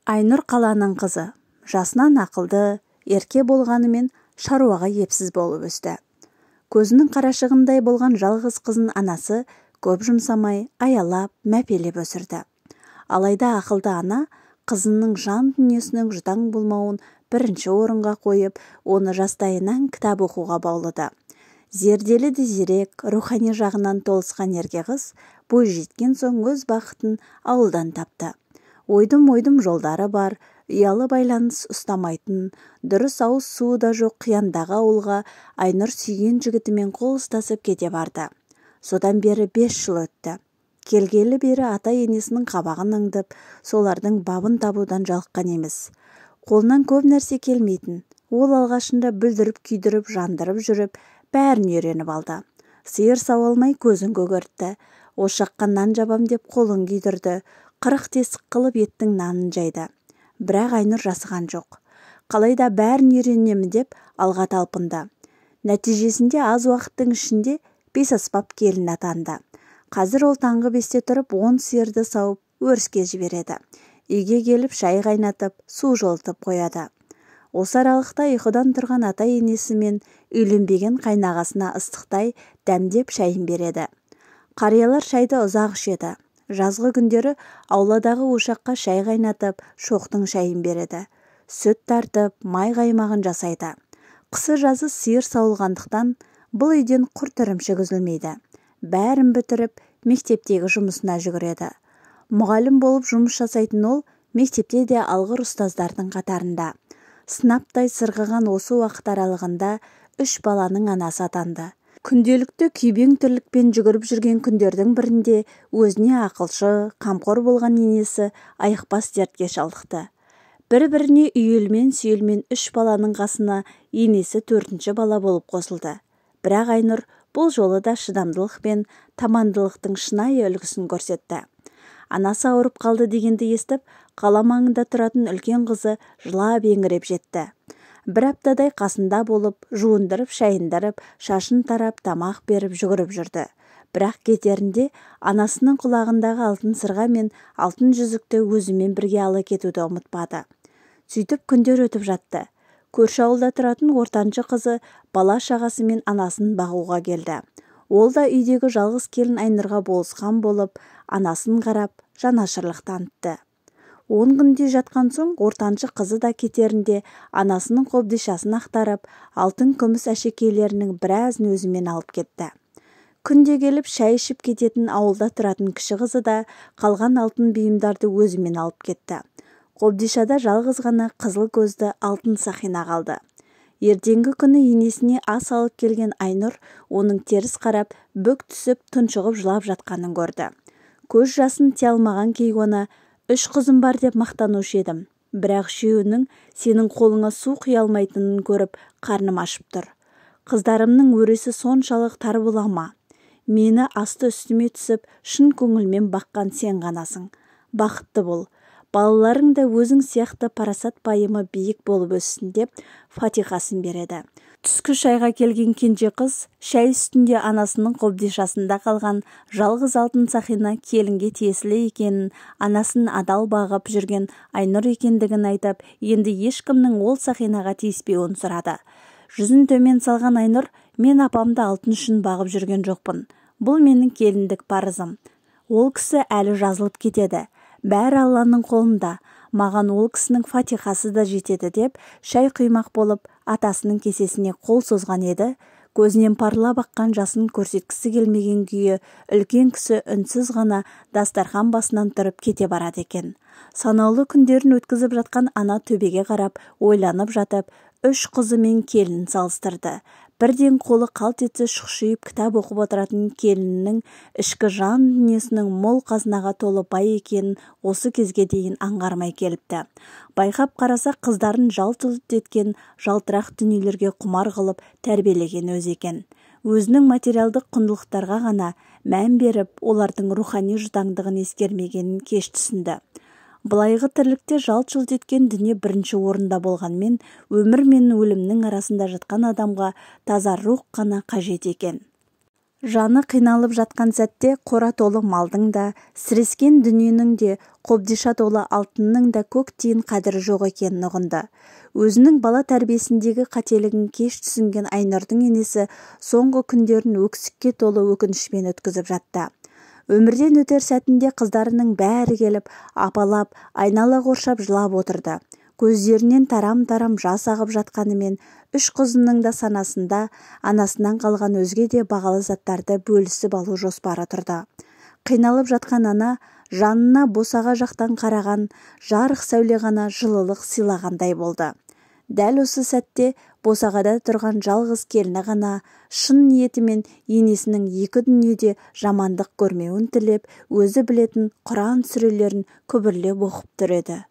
Айнұр қаланың қызы. Жасынан ақылды, ерке болғанымен шаруаға епсіз болып өсті. Көзінің қарашығындай болған жалғыз қызын анасы көп жұмсамай, аялап, мәпелеп өсірді. Алайда ақылды ана қызының жан дүниесінің жұтаң болмауын бірінші орынға қойып, оны жастайынан кітап оқуға баулыды. Зерделі де зерек, рухани жағынан толысқан ерке қыз бой жеткен соң өз бақытын ауылдан тапты. Ойдым-ойдым жолдары бар, ұялы байланыс ұстамайтын, дұрыс ауыз суы да жоқ қияндағы ауылға Айнұр сүйген жігітімен қол ұстасып кете барды. Содан бері 5 жыл өтті. Келгелі бері ата-енесінің қабағын аңдып, солардың бабын табудан жалыққан емес. Қолынан көп нәрсе келмейтін. Ол алғашында бүлдіріп, күйдіріп, жандырып жүріп, бәрін үйреніп алды. Сиыр сауа алмай көзін көгертті. Ошаққа нан жабам деп қолын күйдірді. 40 тесік қылып еттің нанын жайды. Бірақ Айнұр жасыған жоқ. Қалайда бәрін үйренемін деп алға талпынды. Нәтижесінде аз уақыттың ішінде 5 аспап келін атанды. Қазір ол таңғы 5-те тұрып 10 сиырды сауып өріске жібереді. Үйге келіп шай қайнатып, су жылытып қояды. Осы аралықта ұйқыдан тұрған ата-енесі мен үйленбеген қайнағасына ыстықтай дәмдеп шайын береді. Қариялар шайды ұзақ ішеді. Жазғы күндері ауладағы ошаққа шай қайнатып, шоқтың шайын береді. Сүт тартып, май қаймағын жасайды. Қысы жазы сиыр сауылғандықтан бұл үйден құрт ірімшік үзілмейді. Бәрін бітіріп, мектептегі жұмысына жүгіреді. Мұғалім болып жұмыс жасайтын ол мектепте де алғыр ұстаздардың қатарында. Сынаптай сырғыған осы уақыт аралығында 3 баланың анасы атанды. Күнделікті күйбең тірлікпен жүгіріп жүрген күндердің бірінде өзіне ақылшы, қамқор болған енесі айықпас дертке шалдықты. Бір-біріне үйелмен сүйелмен 3 баланың қасына енесі 4-ші бала болып қосылды. Бірақ Айнұр бұл жолы да шыдамдылық пен тамандылықтың шынайы үлгісін көрсетті. Анасы ауырып қалды дегенді естіп, қала маңында тұратын үлкен қызы жылап еңіреп жетті. Бір аптадай қасында болып, жуындырып, шайындырып, шашын тарап, тамақ беріп жүгіріп жүрді. Бірақ кетерінде анасының құлағындағы алтын сырға мен алтын жүзікті өзімен бірге ала кетуді ұмытпады. Сөйтіп күндер өтіп жатты. Көрші ауылда тұратын ортаншы қызы бала шағасымен анасын бағуға келді. Ол да үйдегі жалғыз келін Айнұрға болысқан болып, анасын қарап, жанашырлық танытты. 10 күндей жатқан соң ортаншы қызы да кетерінде анасының қобдишасын ақтарып, алтын күміс әшекейлерінің біразын өзімен алып кетті. Күнде келіп шай ішіп кететін ауылда тұратын кіші қызы да қалған алтын бұйымдарды өзімен алып кетті. Қобдишада жалғыз ғана қызыл көзді алтын сақина қалды. Ертеңгі күні енесіне ас алып келген Айнұр оның теріс қарап, бүк түсіп, тұншығып жылап жатқанын көрді. Көз жасын тия алмаған кейуана, 3 қызым бар деп мақтанушы едім. Бірақ үшеуінің сенің қолыңа су құя алмайтынын көріп, қарным ашып тұр. Қыздарымның өресі соншалық тар бола ма? Мені асты үстіме түсіп, шын көңілмен баққан сен ғанасың. Бақытты бол. Балаларың да өзің сияқты парасат пайымы биік болып өссін деп фатиқасын береді. Түскі шайға келген кенже қыз шай үстінде анасының қобдишасында қалған жалғыз алтын сақина келінге тиесілі екенін, анасын адал бағып жүрген Айнұр екендігін айтып, енді ешкімнің ол сақинаға тиіспеуін сұрады. Жүзін төмен салған Айнұр, мен апамды алтын үшін бағып жүрген жоқпын. Бұл менің келіндік парызым. Ол кісі әлі жазылып кетеді. Бәрі Алланың қолында, маған ол кісінің фатиқасы да жетеді деп, шай құймақ болып, атасының кесесіне қол созған еді, көзінен парлап аққан жасын көрсеткісі келмеген күйі үлкен кісі үнсіз ғана дастархан басынан тұрып кете барады екен. Санаулы күндерін өткізіп жатқан ана төбеге қарап, ойланып жатып, 3 қызы мен келінін салыстырды. Бірден қолы қалт етсе шұқшиып кітап оқып отыратын келінінің ішкі жан дүниесінің мол қазынаға толы бай екенін осы кезге дейін аңғармай келіпті. Байқап қараса, қыздарын жалт-жұлт еткен жалтырақ дүниелерге құмар қылып тәрбиелеген өзі екен. Өзінің материалдық құндылықтарға ғана мән беріп, олардың рухани жұтаңдығын ескермегенін кеш түсінді. Былайғы тірлікте жалт-жұлт еткен дүние бірінші орында болғанмен, өмір мен өлімнің арасында жатқан адамға таза рух қана қажет екен. Жаны қиналып жатқан сәтте қора толы малдың да, сірескен дүниенің де, қобдиша толы алтынның да көк тиын қадірі жоқ екенін ұғынды. Өзінің бала тәрбиесіндегі қателігін кеш түсінген Айнұрдың енесі соңғы күндерін өксікке толы өкінішпен өткізіп жатты. Өмірден өтер сәтінде қыздарының бәрі келіп, апалап, айнала қоршап жылап отырды. Көздерінен тарам-тарам жас ағып жатқанымен, үш қызының да санасында анасынан қалған өзге де бағалы заттарды бөлісіп алу жоспары тұрды. Қиналып жатқан ана жанына босаға жақтан қараған жарық сәуле ғана жылылық сыйлағандай болды. Дәл осы сәтте босағада тұрған жалғыз келіні ғана шын ниетімен енесінің екі дүниеде жамандық көрмеуін тілеп, өзі білетін Құран сүрелерін күбірлеп оқып тұр еді.